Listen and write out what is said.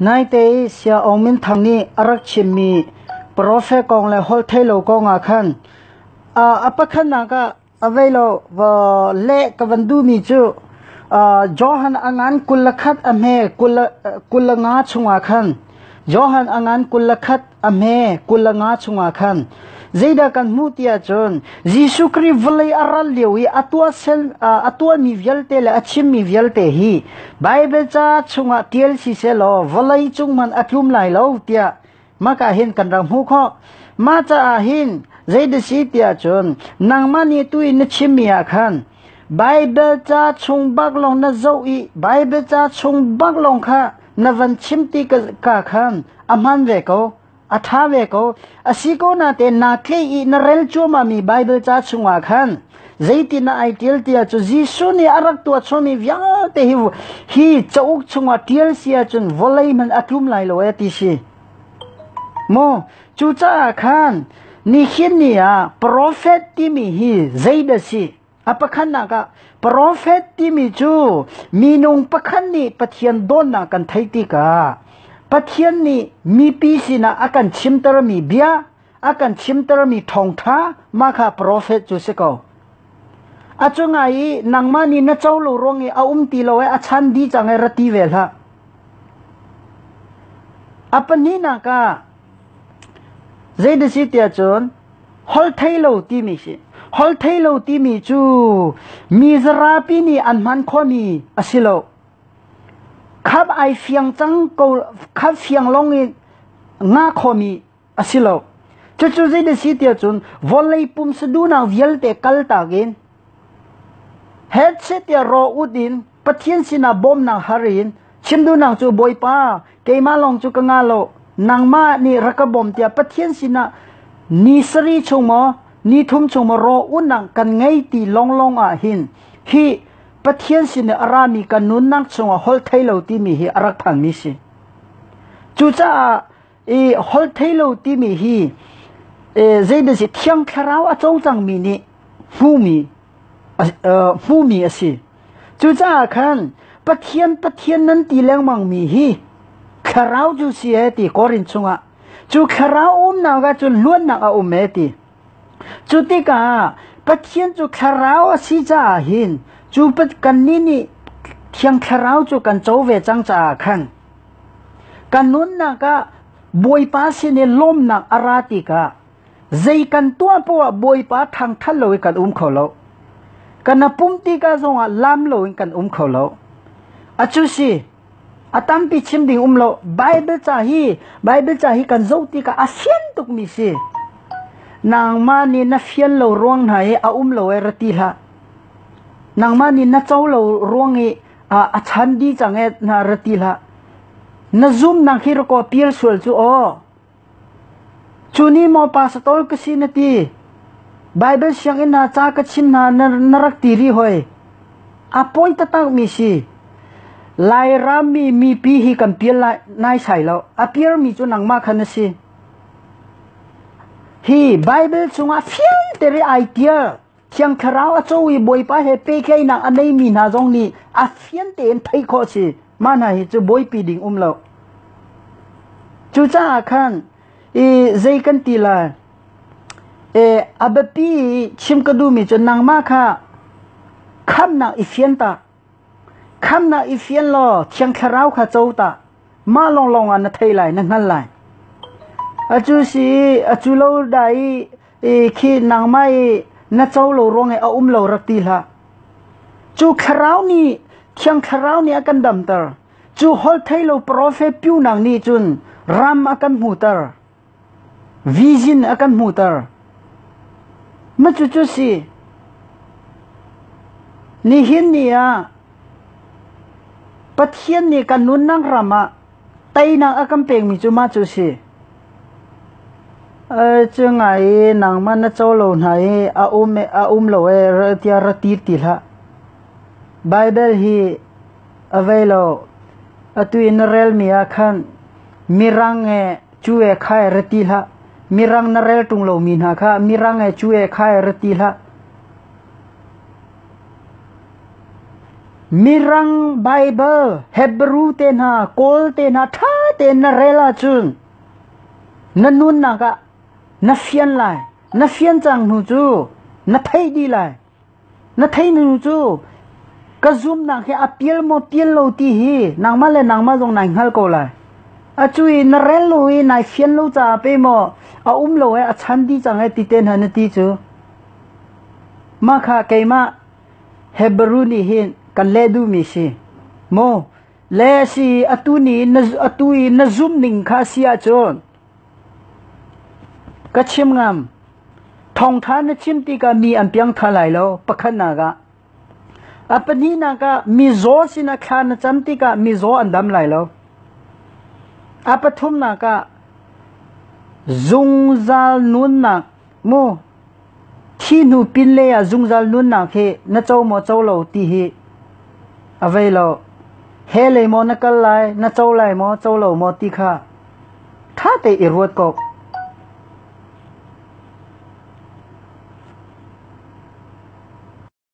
Naite i Saya Aung Min Thang nih a rak chimmi profet kong le holhtheihlo kong ah khan a pakhatnak ah a vei lo va leh ka van duhmi cu Johan a ngan 21 a hme 25 chungah khan Johan a ngan 21 a hme 25 chungah khan zeidah kan hmuh ti ahcun Jesuh Khrih vawlei a ral lio i a tuah sel a tuahmi vialte le a chimmi vialte hi Bible ca chungah tial si selaw vawlei cung man a tlum lai lo tiah maka hin kan rak hmuh khawh. Mah caah hin zeidah si tiah cun nangmah nih tu in na chimmi ah khan Bible ca chung bak lawng na zoh i Bible ca chung bak lawng kha na van chim ti ka khan a hman ve ko a ṭha ve ko a si ko natein naa tlei i na rel cuahmahmi Bible ca chungah khan zeitin a ai ṭial tiah cu Jesuh nih a rak tuah chuahmi vialte hi hi cauk chungah ṭial si ahcun vawlei hmanh a tlum lai lo e ti si maw cucaah khan nihin ni ah profet timi hi zeidah si a pakhatnak ah profet timi cu minung pakhat nih Pathian dawtnak kan theih tikah Pathian nih mipi sinah a kan chimtermi bia a kan chimtermi thawngṭha mah kha profet cu si ko. A cungah i nangmah nih na co lo ruang i a um ti lo i a chan dih cang i ra ti ve hlah. A pahnihnak ah zeidah si tiah cun holhtheihlo timi si. Holhtheihlo timi cu mi zarapi nih an hman khawhmi a si lo. Khap ai fiang cang ko khap fiang lawng in nga khawhmi a si lo. Cucu zeidah si tiah cun vawlei pumsa duhnak vialte kaltak in headset tiah raw ut in Pathian sinah bawmnak har in chim duhnak cu Bawipa keimah lawng cu ka nga lo nangmah nih rak ka bawm tiah Pathian sinah ni sarih chung maw ni thum chung maw raw utnak kan ngei ti lawnglawng ah hin hi Pathian sin i a rami kan nunnak chungah holh thei lo timi hi a rak phanmi si. Cucaah i holhtheihlo timi hi zeidah si Thiang Thlarau a cawlcangmi nih hmuhmi hmuhmi a si. Cucaah khan Pathian Pathian nan ti lengmangmi hi Thlarau cu si e ti Korin chungah cu Thlarau umnak ah cun luatnak a um e ti. Cu tikah Pathian cu Thlarau a si caah hin cu kannih nih Thiang Thlarau cu kan co ve cang caah khan Kan nunnak ah Bawipa sin i lawmnak a ra tikah zei kan tuah poah ah Bawipa thangthat lo in kan um kho lo. Kan a pum tikah zongah lam lo in kan um kho lo. Acu si, a tampi chim ding um lo. Bible ca hi, Bible ca hi kan zoh tikah a fian tukmi si. Nangmah nih na fian lo ruang hna hi a um lo e ra ti hlah. Nangmah nih na co lo ruang i a chan dih cang e na ra ti hlah na zumnak hi rakaw pial sual cu aw cu ni maw pastor ka si na ti Bible sianginn hna ca ka chim hna na rak ti ri hoi a poi taktak mi si Lairam mi mipi hi kan pial lai nai sai lo a pial mi cu nangmah khan na si hi Bible chungah fiang tere ai tial Thiang Thlarau a co i Bawipa he pehtlaihnak a neimi hna zong nih a fian tein theih khawh si. Mah hna hi cu buaipi ding um lo. Cucaah khan i zei kan ti lai? E, a biapi chim ka duhmi cu nangmah kha khamnak i fian ta. Khamnak i fian law Thiang Thlarau kha co ta. Mah lawnglawng ah na thei lai, na hngal lai. Acu si, acu lo da i i khi nangmah i na co lo ruang i a um lo rak ti hlah. Cu thlarau nih Thiang Thlarau nih a kan damter. Cu holhthei lo profet piunak nih cun ram a kan hmuhter. Vision a kan hmuhter. Ma cu cu si. Nihin ni ah Pathian nih kan nunnak ram ah teinak a kan pekmi cu mah cu si. Cu ngai i nangmah na co lo hna i a um a um lo e tiah ra ti ti hlah. Bible hi a vei lo. Atu i na relmi ah khan mirang e cu e kha e ra ti hlah. Mirang na rel ṭung lomi hna kha mirang e cu e kha e ra ti hlah. Mirang Bible, Hebrew te hna, Kawl te hna ṭha Tein na rel ahcun na nunnak ah na fian lai. Na fian cang hnu cu na theih dih lai. Na theih hnu cu ka zumnak hi a pial maw pial lo ti hi nangmah le nangmah zong nai hngal ko lai. Atu i na rel lo i nai fian lo caah pe maw a um lo i a chan dih cang e ti te hna na ti cu. Mah kha keimah Hebrew nih hin kan leh duhmi si. Maw le si atu ni na atu i na zumh ning kha si ahcun ka chim ngam. Thawngṭha na chim tikah mi an piangtha lai lo pakhatnak ah. A pahnihnak ah mizaw sinah thla na cam tikah mizaw an dam lai lo. A pathumnak ah zungzal nunnak mu thi hnu pinlei ah zungzal nunnak hi na co maw co lo ti hi a vei lo. He lei maw na kal lai, na co lai maw, co lo maw ti kha ṭha te i ruat ko.